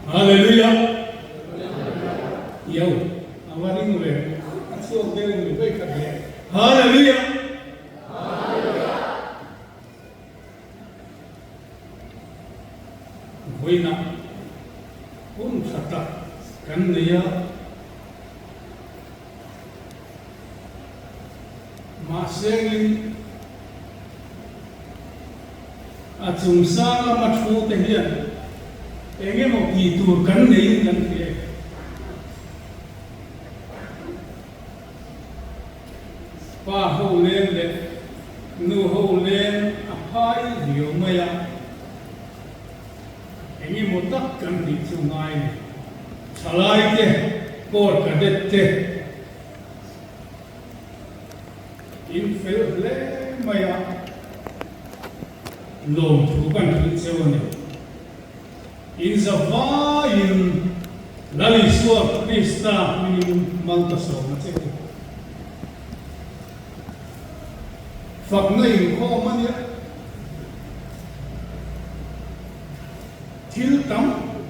Hallelujah! Yo, a va ring ve, a chhuak deuh in mi vei khat leh. Hallelujah! Vawiinah hun tha tak kan nei a. Mahsengin a chungsang lama thu te hian eng emaw tih tur kan neiin kan hria e. Pa ho leng leh nu ho leng a phai viau mai a, eng emaw tak kan tih chu ngai ni. Thalai te, Corps Cadet te in fel hle mai a, lawmthu kan hrilh cheu a ni. In zavaiin Lal Isua Krista hmingin mal ka sawm a che u. Fakna inkhawm a nia. Thil tam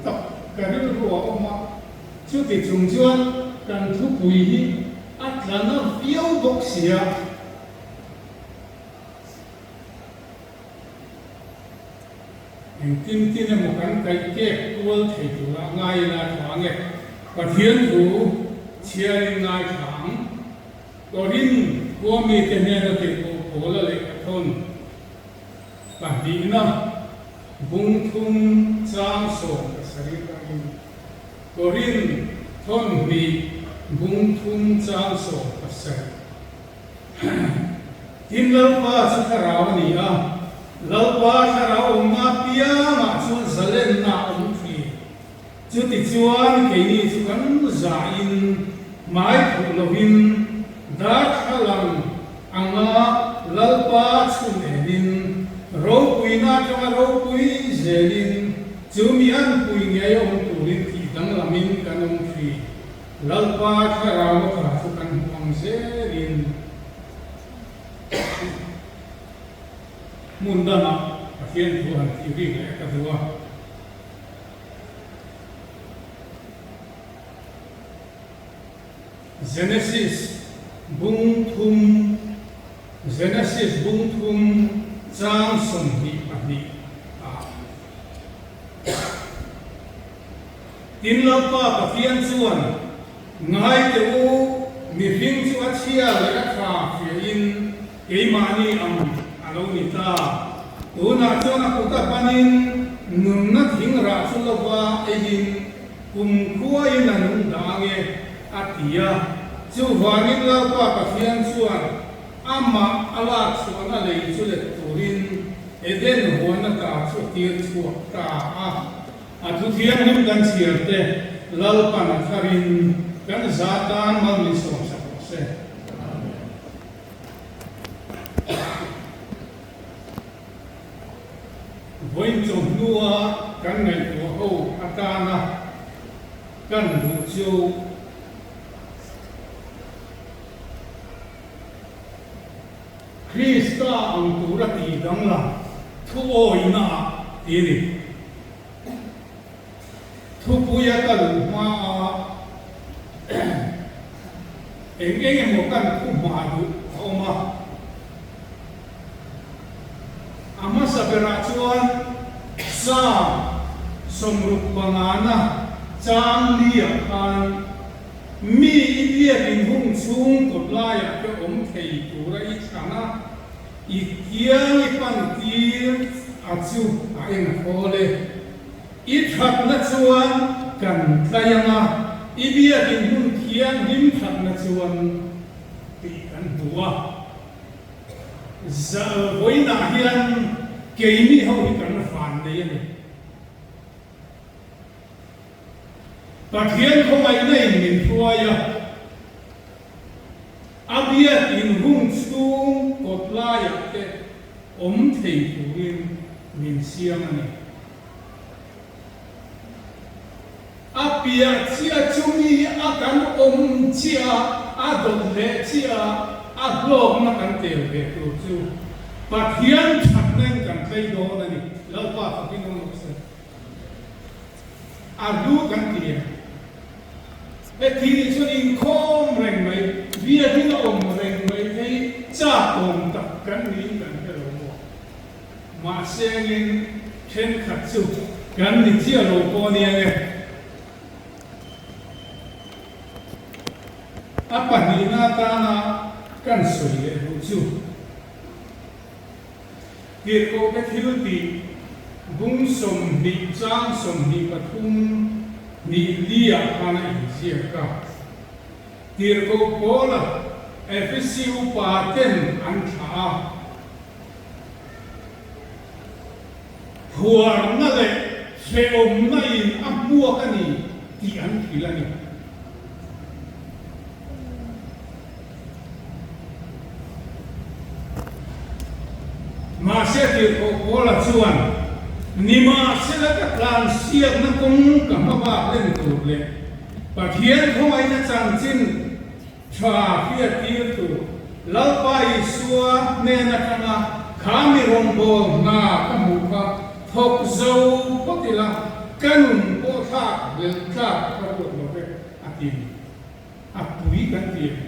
tak ka rilru a awm a, chuti chung chuan kan thupui hi a tla na viau bawk sia. Engtin tin emaw kan kaih kek kual thei tura ngai ila tha ang e. Pathian thu chhiarin ngaithla ang. Korin khua mite hnena tirhkoh Paula lehkha thawn pahnihna bung thum chang 17 atangin Korin thawn hnih bung thum chang 17. Tin, Lalpa chu thlarau a ni a, Lalpa thlarau awmna apiangah chuan zalenna a awm thin. Chutichuan, keini chu kan zahin hmai phuh lovin darthlalang anga Lalpa chhun enin ropuina atanga ropui zelin chu mi anpui ngei a awm turin tih danglamin kan awm thin. Lalpa thlarau a tha chu kan hmu ang zelin hmun dangah Pathian thu han tih rik leh ka duh a. Genesis bung thum Genesis bung thum chang 22 ah. Tin, Lalpa Pathian chuan, Ngai teh u, mihring chu a chhia leh a tha hriain keimahni ang a lo ni ta. Tunah chuan a kut a panin nunna thing rah chu lova eiin kumkhuain a nung dah ange, a ti a. Chuvangin Lalpa Pathian chuan amah a lak chhuahna lei chu let turin Eden huan ata chu a tir chhuak ta a. A thu thianghlim kan chhiar te Lalpan a tharin kan za tan mal min sawmsak rawh se. Vawiin chawhnua kan ngaihtuah ho atana kan duh chu Krista ang tura tih danglam thuawihna ah ti a ni. Thupuia ka luh hma a eng eng emaw kan thu hma duh a awm a. A hmasa berah chuan Psalm 65 na chang liah khan Mi i biakin hung chhung kawt laiah te awm thei tura i thlan a, i kiang i pan tir a chu a eng a thawl e. I thatna chuan kan tlai ang a, i biakin hmun thianghlim thatna chuan tih kan hmu a. Vawiinah hian keini ho hi kan van nei a ni. Pathian khawngaihna in min hruai a, a biak in hung chhung kawt laiah te awm thei turin min siam a ni. A piah chiah chu mi a kan awm chiah a, a dawt leh chiah a, a hlawkna kan tel ve tur chu Pathian thatna in kan tlei dawn a ni. Lalpa fakin awm rawh se. A hlu kan ti em? Heti nih chuan inkhawm reng mai, biakin a awm reng mai phei chakawm tak kan niin kan hre lo maw? Mahse angin thenkhat chu kan ni chiah lo pawh nia nge. A pahnihna atana kan sawi leh duh chu Tirhkohte thil tih bung 20 chang 23 hnih li-ah khan a inziak a. Tirhkoh Paula Efesi upa ten an thlah a. Phuarna leh hrehawmna in a hmuak a ni tih an hrilh a ni. Mahse tirhkoh Paula chuan, Nimahsela ka tlansiakna kawng ka hma bak len tur leh Pathian khawngaihna chanchin Tha hriattir tur Lalpa Isua hnen atanga kha mi rawngbâwl hna ka hmuh kha thawk zo phawt ila, ka nun pawh thlak hlelh tlak ka ruat lo ve, a ti. A pui kan ti em?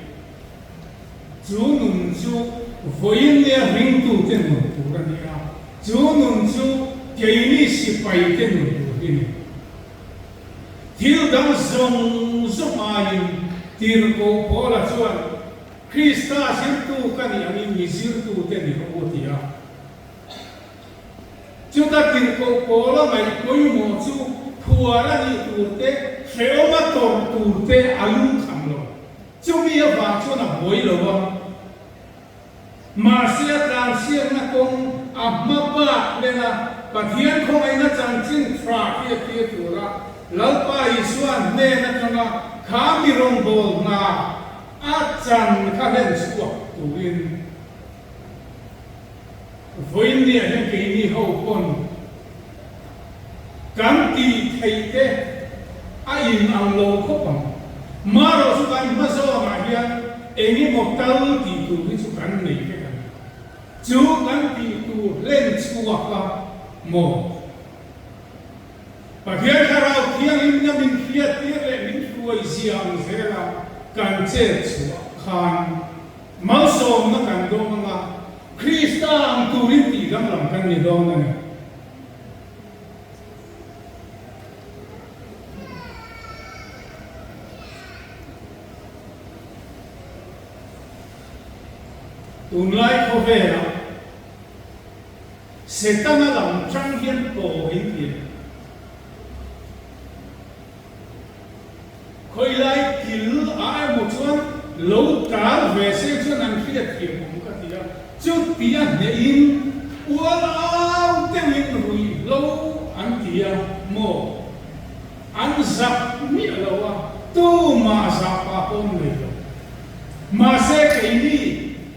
Chu nun chu vawiin nia ringtute nun tur a ni a, chu nun chu keini sipaite nun tur hi a ni. Thil dang zawng zawng aiin Tirhkoh Paula chuan, Krista zirtu ka nih angin mi zirtute ni rawh u ti a. Chuta Tirhkoh Paula ngaih pawimawh chu phuar a nih tur te, hrehawm a tawrh tur te a lungkham lo. Chumi avang chuan a buai lo a. Mahse a tlansiakna kawng a hma bak lena Pathian khawngaihna chanchin tha hi a tir tura Lalpa Isua'n hnen atanga kha mi rawngbâwl hna a chan kha hlen chhuak turin vawiin niah hian keini ho pawn Kan tih theih te a in ang lo khawp ang. Marawh chu kan hma zawnah hian eng emaw tal tih tur hi chu kan nei vek a ni. Chu kan tih tur hlen chhuak a maw? Pathian Thlarau Thianghlimna min hriattir leh min hruai zia ang zela kan chet chhuah khan malsawmna kan dawng anga Krista ang turin tih danglam kan ni dawn a ni. Tunlai khawvelah Setana lam chang hian paw in ti a. Khawilai kil ah emaw chuan lo tal ve se chuan an hriat thiam awm ka ti a, chuti a hnehin ual au deuhin ruihhlo an ti a maw? An zak miah lo a, tumah zah pah pawh an nei lo. Mahse keini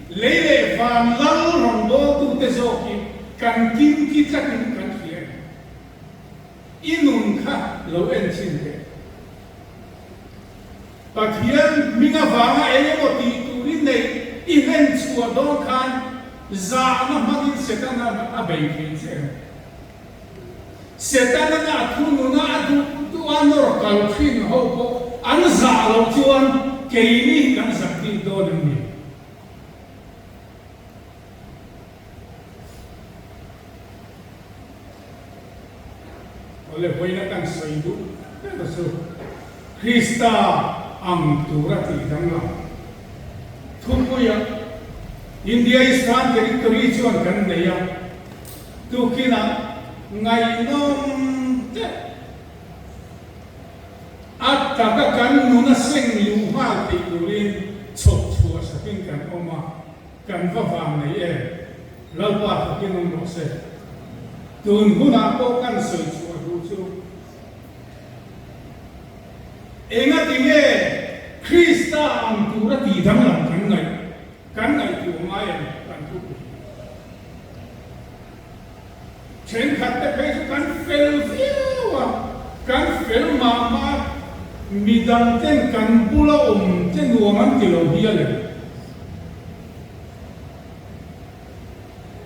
lei leh van lal rawngbawltute zawk hi kan kimki tlatin kan hria em? I nun kha lo en chhin teh. Pathian hming avanga eng emaw tih tur i neih i hlen chhuah dawn khan zahna hmangin Setana a bei thei che em? Setana a thununa a duh duh a nawr kal thin ho pawh an zah loh chuan keini kan zak bik dawn em ni? Awle vawiina kan sawi duh ber chu Krista ang tura tih danglam thupuia India Eastern Territory chuan kan nei a, tukinah ngaihnawm deuh a taka kan nuna seng luh nghal theih turin chhawp chhuah sakin kan awm a. Kan va vang nei em? Lalpa fakin awm rawh se. Tun hunah pawh kan sawi chhuah duh chu engati nge Krista ang tura tih danglam kan ngaih kan ngaihtuah ngai em kan thupui. Thenkhat te phei chu kan fel viau a, kan fel mah mah a, midang ten kan bula awm te nuam an ti lo hial em?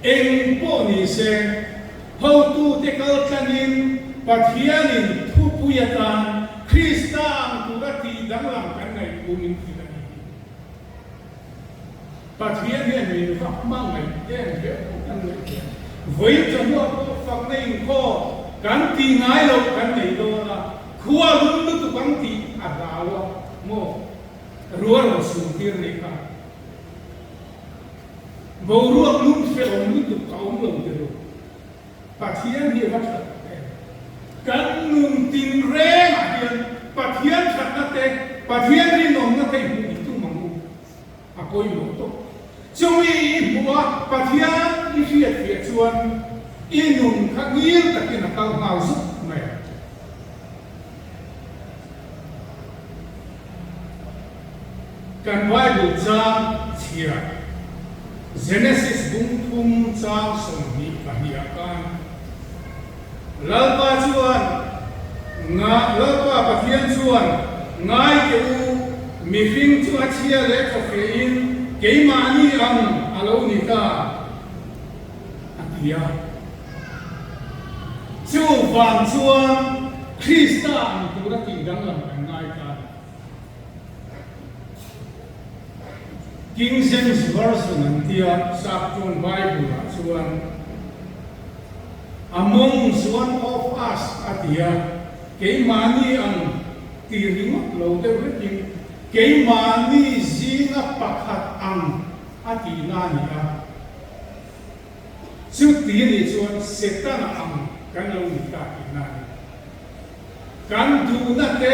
Eng pawh ni se, hotute kal tlangin Pathianin thupui. thupui atan Krista ang tura tih danglam kan ngaih thu min hrilh a ni hi. Pathian hian min va hmangaih em hle kan ngaih thiam. Vawiin chawhnuah pawh fakna inkhawm kan tih ngai loh kan nei dawn a, khua lum lutuk ang tih a hlau a maw? Ruah rawn sum tir nih kha. Boruak lum hrehawm lutuk a awm lo ti ru. Pathian hi a va that tak em? Kan nun tinrengah hian Pathian thatna te, Pathian rinawmna te i hmuh i tum ang u. A pawimawh tawp. Chumi i hmuh a, Pathian i hriatfiah chuan i nun kha ngil takin a kal nghal zuk mai ang. Kan Bible chang chhiar Genesis bung thum chang 22 ah khan Lalpa chuan nga Lalpa Pathian chuan ngai teh u, mihring chu a chhia leh thawhfehin keimahni ang a lo ni ta a ti a. Chuvang chuan Krista ang tura tih danglam kan ngai ta a ni. King James Version an tia Saptawn Bible-ah chuan Amongst one of us a ti a, keimahni ang ti ringawt lo deuh hlekin keimahni zinga pakhat ang a tihna a ni a. Chuti a nih chuan Setana ang kan lo ni ta tihna a ni. Kan duhna te,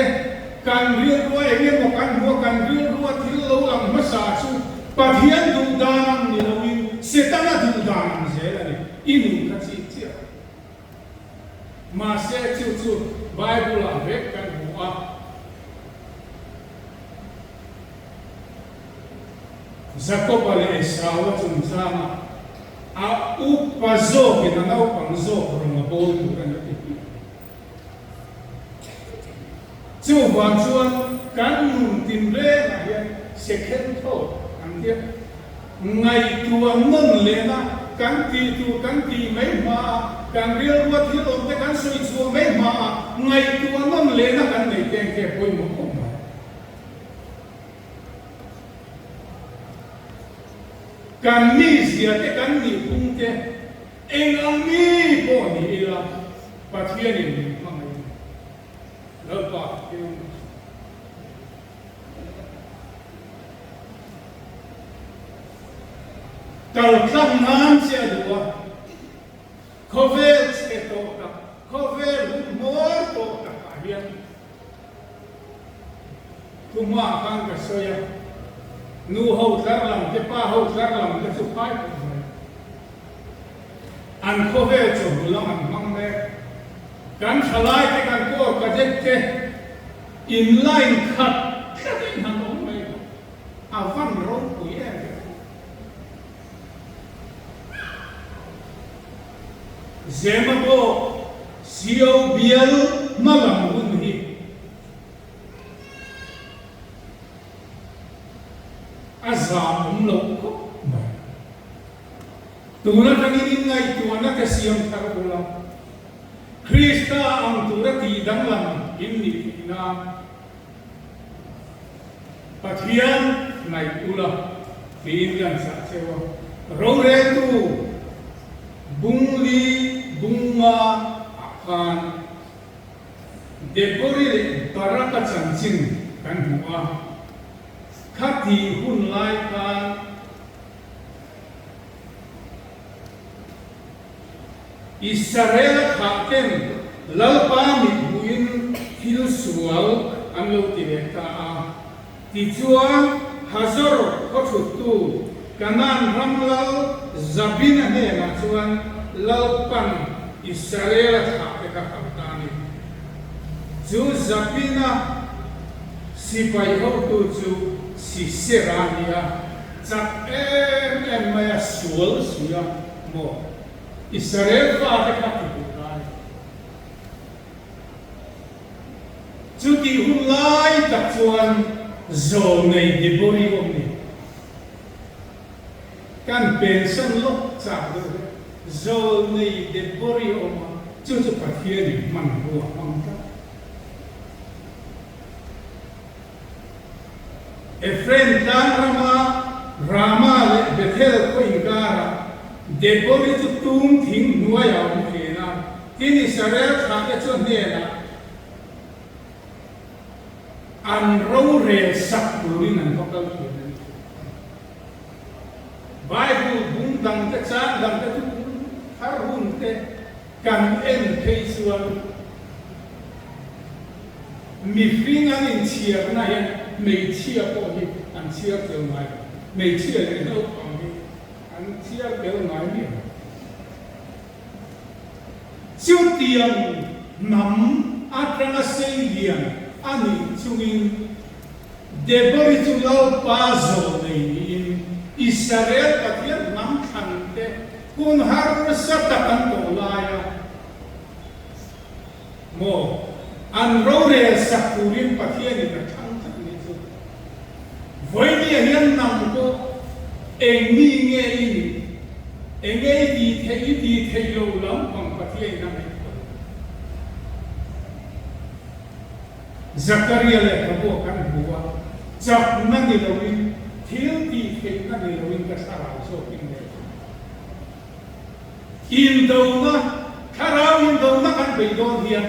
kan rilrua eng emaw kan hmuh a, kan rilrua thil lo lang hmasa chu Pathian duh dan ang ni loin Setana duh dan ang zel a ni. I nun kha chik chiah. Mahse chu chu Bible-ah vek kan hmu a. Jakoba leh Esau-a chungchangah a upa zawkin a naupang zawk rawn a bawl tur a ni ti hmiah a ni. Chuvang chuan kan nun tinrengah hian second thought an tia ngaihtuah nawn lehna kan tih tur kan tih mai hmaa kan rilrua thil awm te kan sawi chhuah mai hmaa ngaihtuah nawn lehna kan neih te ang khi a pawimawh khawp mai. Kan mizia te kan nihphung te eng ang mi pawh ni ila Pathianin min hmangaih a ni. Lalpa Pathian awm rawh se. Kal tlang nan che a duh a, khawvel chhe tawh tak, khawvel hun hmawr tawh takah hian Thu hma khan ka sawi a, nu ho tlar lam te, pa ho tlar lam te chu phai khawp mai. An khawvel chawhnu lam an hmang mek. Kan thalai te, kan corps cadet te in line khat tlatin han awm mai bawk. A van ropui em em. Zemabawk CO bial hma lam hun hi a zam awm loh khawp mai. Tun atangin inngaihtuahna te siam thar ula, Krista ang tura tih danglam in nih theih nan Pathian hnaih ula tiin kan chah cheu a. Roreltu Bungli Bunga ah khan Debori leh Baraka chanchin kan hmu a, khatih hun lai khan Israel-a thlah ten Lalpa mit hmuhin thil sual an lo ti leh ta a. Tichuan, Hazor khaw thuttu Kanaan ram lal Jabin-a hnenah chuan Lalpan Israel-a thlah te kha kal ta a ni. Chu Jabin-a sipai hotu chu Sisera a ni a, chak em em mai a sual si a maw? Israel fate kha ti duh lai. Chutih hun lai tak chuan zawlnei Debori awm ni. Kan pensan lawk chak deuh hle. Zawlnei Debori awm a, chu chu Pathianin hmanrua a hmang tlat. Ephraim tlang rama Rama leh Bethel khaw inkarah Debori chu tum thing hnuaiah a awm thin a, tin Israel thlahte chu a hnenah an rorel sak turin an va kal thin a ni. Bible bung dangte chang dangte chu bung thar hunte kan en phei chuan mihring an inchhiarna hian hmeichhia pawh hi an chhiar tel ngai lo. Hmeichhia leh naupang hi an chhiar tel ngai miah lo. Chutiang hnam atanga seilian a nih chungin Debori chu Lalpa zawh nei niin Israel Pathian hnam thlante hun harsa tak an tawh lai a maw? An rorel sak turin Pathianin a thlang tlat nih chu. Vawinia hian nang pawh eng mi nge i nih? Enge i tih theih i tih theih loh lampang Pathianin a ngaihtuah lo. Zakaria lehkhabu a kan hmu a, chakna ni loin, thil tih theihna ni loin ka thlarau zawkin leh thung. Indona, thlarau indona kan beih dawn hian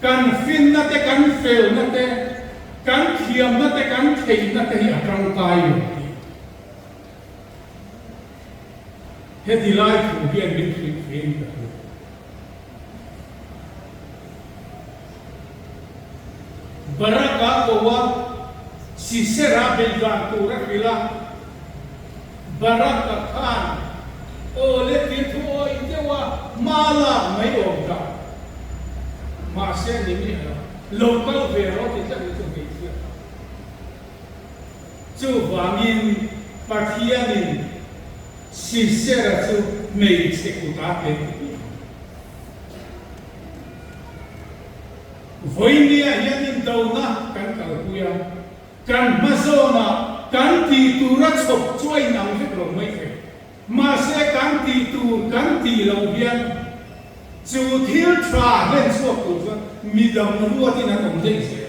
kan finna te, kan felna te, kan thiamna te, kan theihna te hi a tangkai lo tih. Heti lai thu hian min hrilh fein ka hria. Baraka ko a, Sisera bei dan tur a hrilh a. Baraka khan aw le tir thu awih deuh a, hma lak mai awm ta. Mahse ni miah lo, lo kal ve rawh ti tlat hi chu hmeichhia kha. Chuvangin Pathianin Sisera chu hmeichhe kutah pe ti piah ang. Vawinia hian indona kan kalpui a, kan hmazawnah kan tih tura chhawp chu a inang vek lo mai thei. Mahse kan tih tur kan tih loh hian chu thil tha hlen chhuak tur chuan midang ruatin an awm daih zel.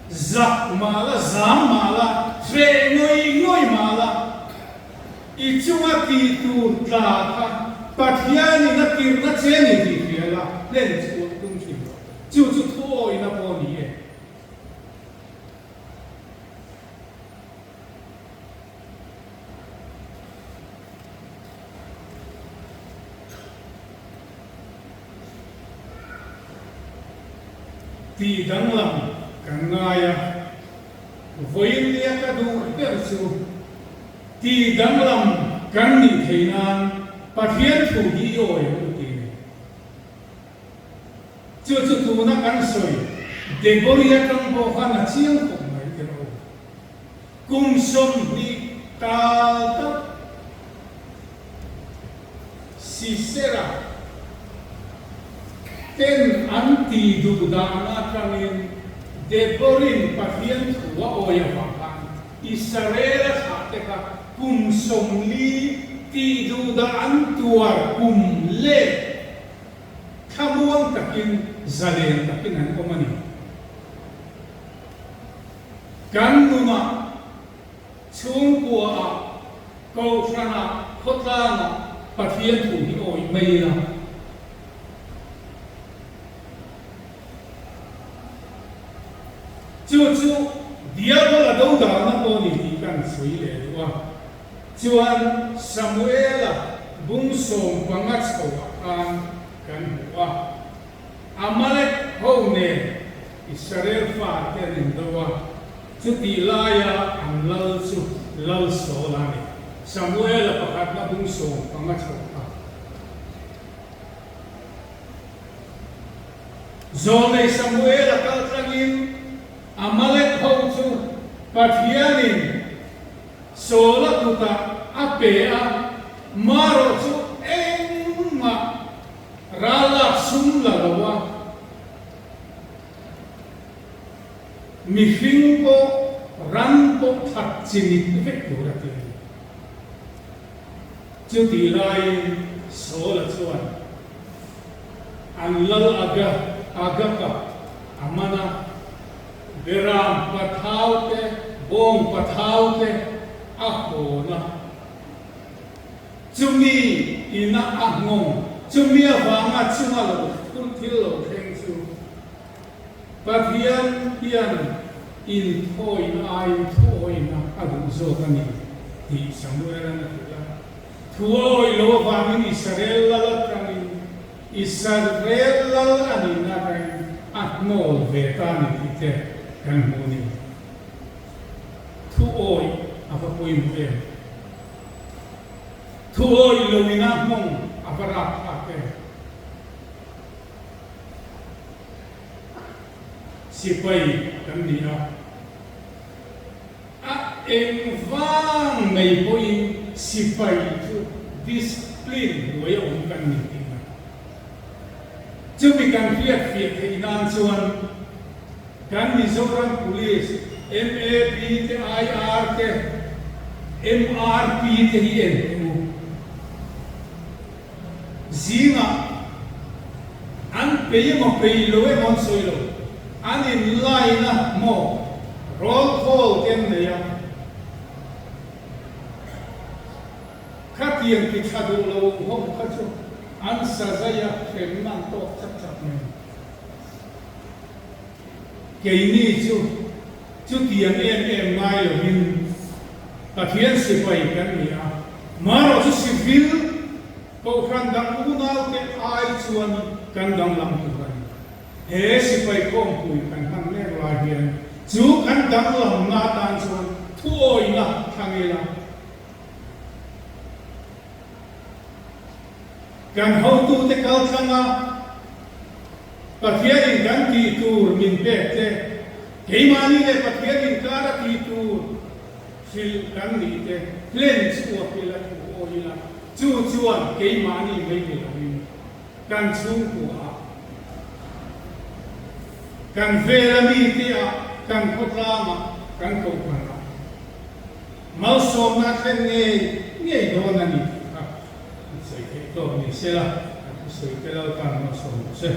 Zak mah la, zam mah la, hreh ngawih ngawih mah la, i chunga tih tur tla kha Pathianin a tirhna che ni tih hria la, hlen chhuah tum thin rawh. Chu chu thuawina pawh a ni e. Tih danglam kan ngai a, vawiin nia ka duh ber chu tih danglam kan nih theih nan Pathian thu hi i awi ang u tih a ni. Chu chu tuna kan sawi Debori atang pawh khan a chiang khawp mai ti rawh u. Kum 20 tal tak Sisera ten an ti duh dan atangin Deborin Pathian thu a awi avang khan Israel-a thlahte kha kum 40 ti duh dah an tuar kum let thlamuang takin zalen takin an awm a ni. Kan nunah, chhungkuaah, kohhranah, khawtlangah Pathian thu hi awih mai ila. Chu chu Diabola dodalna pawh ni tih kan sawi leh duh a. Chuan Samuela bung 15 chhoah khan kan hmu a. Amalek ho nen Israel fate an indo a, chutih laia an lal chu Lal Saul a ni. Samuela pakhatna bung 15 chho kha. Zawlnei Samuela kal tlangin Amalek ho chu Pathianin Saula kutah a pe a, marawh chu engmah Ral lak sum la lo a, mihring pawh ran pawh that chimit vek tur a ti a ni. Chutih laiin Saula chuan an lal Aga, Agaka. A man a, Beram pathau te, bawng pathau te a hawn a. Chumi ina a nghawng, chumi avanga chunga lo thil lo thleng chu Pathian hian inthawina aiin thuawina a duh zawk a ni tih Samuel-a'n a hrilh a. Thuawi lo avangin Israel lal atangin Israel lal a nihna atangin a hnawl ve ta a ni tih te kan hmu a ni. Thuawi a va pawimawh em? Thuawi loin a hmawng a va rapthlak em? Sipai kan ni a, a eng vang mai pawhin sipai chu discipline hnuai a awm kan ni tih na. Chumi kan hriat fiah theih nan chuan kan Mizoram Police, MAP te, IR te, MRP te hi en teh u. Zingah an pei emaw pei lo emaw an sawi lo, an in line a maw roll call te an nei a, khatiang ti tha duh lo ho kha chu an sa zai a hremna an tawk chak chak mai. Keini chu chutiang em em ngai lovin Pathian sipai kan ni a, marawh chu civil kohhran dang unaute ai chuan kan danglam tur a ni. He sipai khawmpui kan hman mek lai hian chu kan danglamna atan chuan thuawihna thlang ila, Kan hotute kal thlang a, Pathianin kan tih tur min pek te, keimahni leh Pathian inkar a tih tur hrilh kan nih te hlen chhuak ila thu awi ila, chu chuan keimahni mai ni loin kan chhungkuaah, kan vela mite ah, kan khawtlangah, kan kohhranah malsawmna a thlen ngei ngei dawn a ni tih kha an sawi theih tawk ni sela, an thusawi te Lalpan malsawm rawh se.